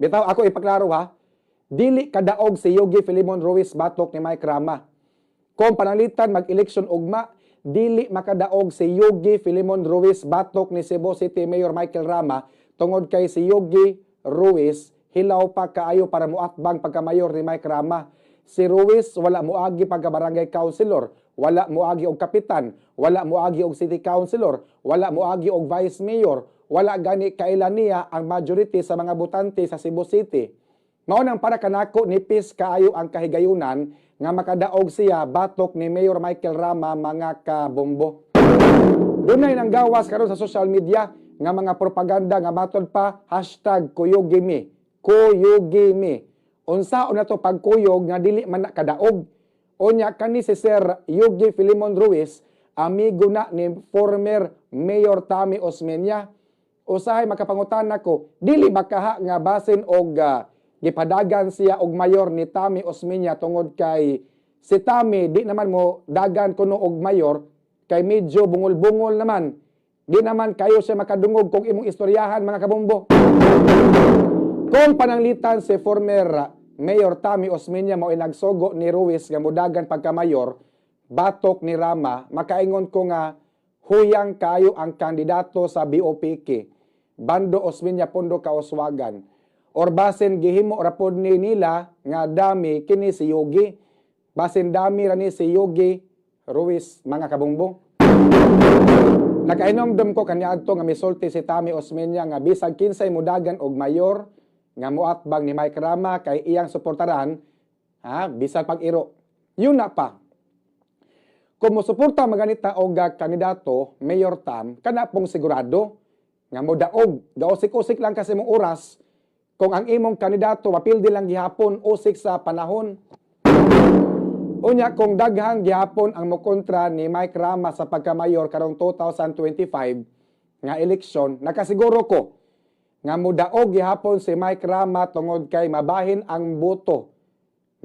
Bitaw ako ipaklaro ha, dili kadaog si Yogi Filimon Ruiz batok ni Mike Rama. Kung pananglitan mag-eleksyon ugma, dili makadaog si Yogi Filimon Ruiz batok ni Cebu City Mayor Michael Rama tungod kay si Yogi Ruiz hilaw pa kaayo para muatbang pagkamayor ni Mike Rama. Si Ruiz wala moagi pagka barangay councilor, wala moagi og kapitan, wala moagi og city councilor, wala moagi og vice mayor, wala gani kaila niya ang majority sa mga botante sa Cebu City. Mao nang para kanako, nipis kaayo ang kahigayunan nga makadaog siya batok ni Mayor Michael Rama, mga kabombo. Dunay nang gawas karon sa social media nga mga propaganda nga matod pa #kuyogimi. Kuyogimi. Unsaon na to pagkuyog nga dili man na kadaog? Unya kani si Sir Yogi Filimon Ruiz, amigo na ni former Mayor Tami Osmeña. Usahay makapangutana ko, dili ba kaha nga basin og gipadagan siya og mayor ni Tami Osmeña tungod kay si Tami di naman mo dagan kuno og mayor kay medyo bungol-bungol naman? Di naman kayo siya makadungog kung imong istoryahan, mga kabombo. Kung pananglitan si former Mayor Tami Osmeña mao nagsugo ni Ruiz nga mudagan pagkamayor batok ni Rama, makaingon ko nga huyang kayo ang kandidato sa BOPK, Bando Osmeña Pondo Kauswagan. Or basin gihimo ra pod ni nila nga dami kini si Yogi. Basin dami ra ni si Yogi Ruiz, mga kabombo. Nakainomdom ko kaniadto nga misulti si Tami Osmeña nga bisag kinsay mudagan og mayor nga muatbang ni Mike Rama kay iyang suportaran ha bisan pag-iro. Yun na pa. Kung mosuporta maganita og kandidato Mayor Tam, kana pong sigurado nga modaog, gausik-usik lang kasi mong oras kung ang imong kandidato mapildi lang gihapon usik sa panahon. Unya kung daghan gihapon ang mokontra ni Mike Rama sa pagkamayor karong 2025 nga eleksyon, nakasiguro ko nga mudaog gihapon si Mike Rama tungod kay mabahin ang boto.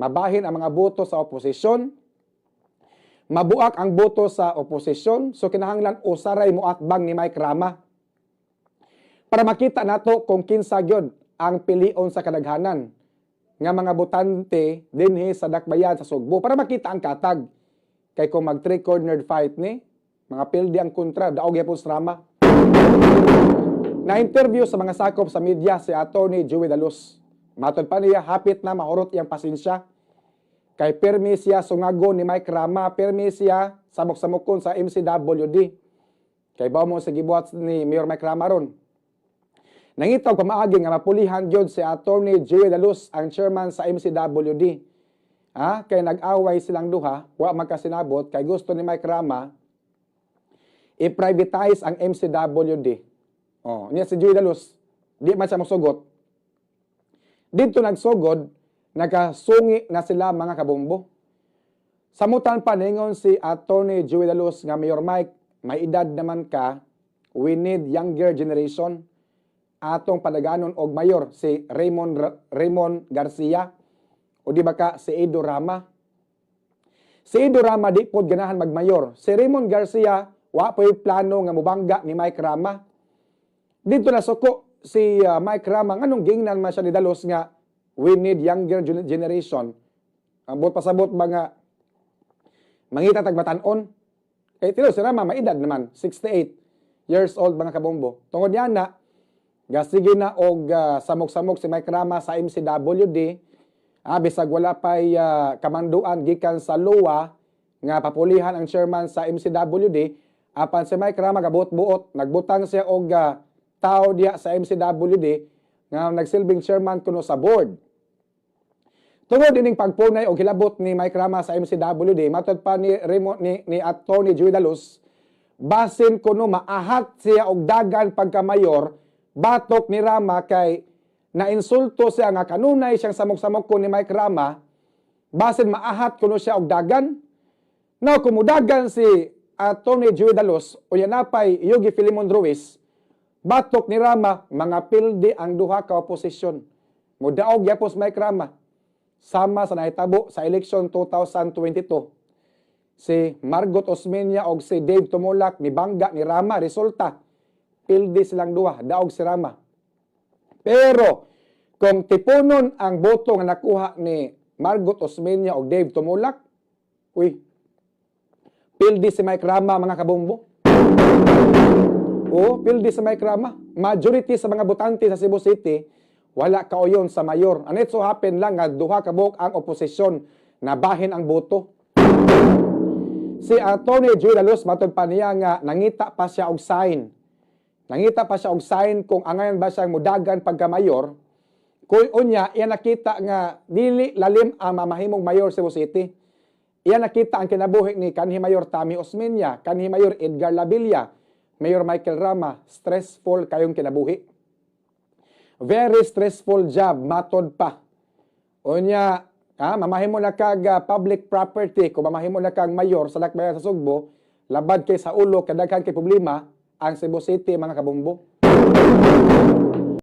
Mabahin ang mga boto sa oposisyon. Mabuak ang boto sa oposisyon, so kinahanglan usaray moatbang ni Mike Rama para makita nato kung kinsa gyud ang pilion sa kadaghanan nga mga botante dinhi sa Dakbayan sa Sugbo, para makita ang katag. Kay kung mag three cornered fight ni, mga pildi ang kontra, daog gyapon sa Rama. Na-interview sa mga sakop sa media si Attorney Joey Daluz. Matod pa niya, hapit na mahurot iyang pasensya. Kay permi siya sungago ni Mike Rama, permi siya samok-samokon sa MCWD. Kay ba mo sa gibuhat ni Mayor Mike Rama ron. Nangita og pamaagi nga mapulihan gyud si Attorney Joey Daluz, ang chairman sa MCWD. Ah, kay nag-away silang duha, wa magkasinabot kay gusto ni Mike Rama i-privatize ang MCWD. Oh, niya si Joey Daluz, di man siya mosugot. Dito nagsugod, nagasungi na sila, mga kabombo. Samutan pa ningon si Attorney Joey Daluz nga, "Mayor Mike, may edad naman ka, we need younger generation. Atong padaganon og mayor si Raymond Garcia o di ba ka si Edo Rama." Si Edo Rama di pod ganahan magmayor. Si Raymond Garcia wa po'y plano nga mubangga ni Mike Rama. Dito na suko si Mike Rama, nganong gingnan man siya ni Daluz nga we need younger generation? Ang buot pasabot ba nga mangita tag batan-on? Kay tino si Rama maedad naman, 68 years old, mga kabombo. Tungod niya na, gasige na og samok-samok si Mike Rama sa MCWD, bisag wala pay kamanduan gikan sa LWUA nga papulihan ang chairman sa MCWD, apan si Mike Rama gabuot-buot, nagbutang siya og tao diya sa MCWD nga nagsilbing chairman kuno sa board. Tungod ining pagpunay og hilabot ni Mike Rama sa MCWD, matod pa ni Raymond, ni Attorney Joey Daluz, basin kuno maahat siya og dagan pagkamayor batok ni Rama kay nainsulto siya nga kanunay siyang samok-samok ko ni Mike Rama, basin maahat kuno siya og dagan. Now, kumudagan si Attorney Joey Daluz o napay Yogi Filimon Ruiz batok ni Rama, mga pildi ang duha ka oposisyon. Mudaog yapos Mike Rama. Sama sa nahitabo sa election 2022. Si Margot Osmeña og si Dave Tumulak ni bangga ni Rama, resulta pildi silang duha, daog si Rama. Pero Kung tipunon ang boto nga nakuha ni Margot Osmeña o Dave Tumulak, uy, pildi si Mike Rama, mga kabombo. Oo, pildi si Mike Rama. Majority sa mga botante sa Cebu City, wala kauyon sa mayor. And it so happen lang nga duha ka buok ang oposisyon na bahin ang boto. Si Atty. Joey Daluz, matod pa niya nga nangita pa siya og sign. Nangita pa siya og sign kung angayan ba siyang mudagan pagka-mayor. Kung unya, iya nakita nga dili lalim ang mamahimong mayor Cebu City. Iya nakita ang kinabuhi ni kanhi Mayor Tommy Osmeña, kanhi Mayor Edgar Labilla, Mayor Michael Rama, stressful kayong kinabuhi. Very stressful job, matod pa. Unya, mamahimo na kag public property, kung mamahimo na kag mayor sa dakbayan sa Sugbo, labad kay sa ulo, kadaghan kay problema ang Cebu City, mga kabombo.